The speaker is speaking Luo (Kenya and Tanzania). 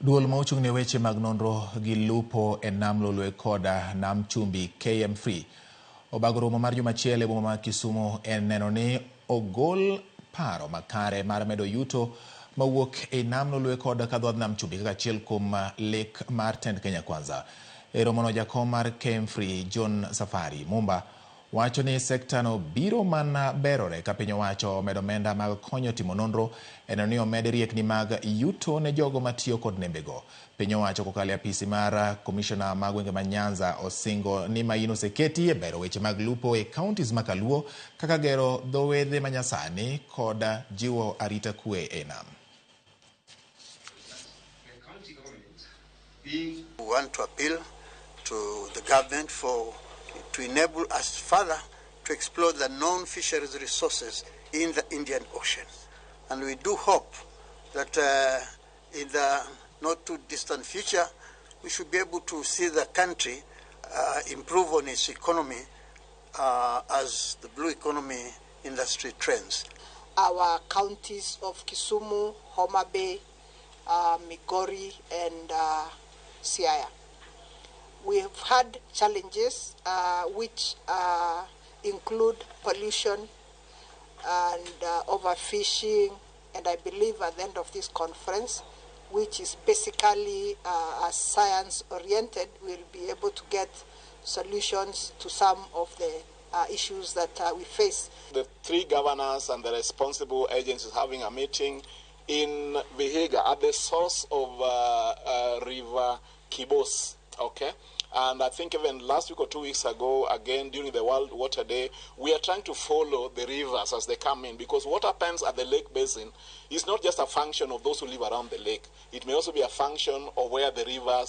Duol ma ochung' ne weche mag nonro gi lupo e nam Lolwe koda nam chumbi KMFRI obago romo mar juma achiel e boma ma Kisumu e neno ni ogol paro makare mar medo yuto mawuok e nam Lolwe kod kadhodh nam chumbi kaka achiel kuom lek mar tend Kenya Kwanza. E romono jakom mar KMFRI John Safari Mumba wacho ni sekta no biro mana berore ka piny owacho omedo omenda mag konyo timo nonro e neno ni omed riekni mag yuto ne jogo matiyo kod nembego. Piny owacho kokalo e apisi mar komishona ma gwenge ma Nyanza osingo ni maino oseketi e bero weche mag lupo e counties ma Kaluo kaka gero dho wedhe manyasani kod jiwo arita kwe e nam. We want to appeal to the government for to enable us further to explore the known fisheries resources in the Indian Ocean. And we do hope that in the not too distant future, we should be able to see the country improve on its economy as the blue economy industry trends. Our counties of Kisumu, Homa Bay, Migori, and Siaya. We have had challenges which include pollution and overfishing, and I believe at the end of this conference, which is basically science-oriented, we'll be able to get solutions to some of the issues that we face. The three governors and the responsible agencies having a meeting in Vihiga at the source of River Kibos. Okay, and I think even last week or 2 weeks ago, again during the World Water Day, we are trying to follow the rivers as they come in, because what happens at the lake basin is not just a function of those who live around the lake. It may also be a function of where the rivers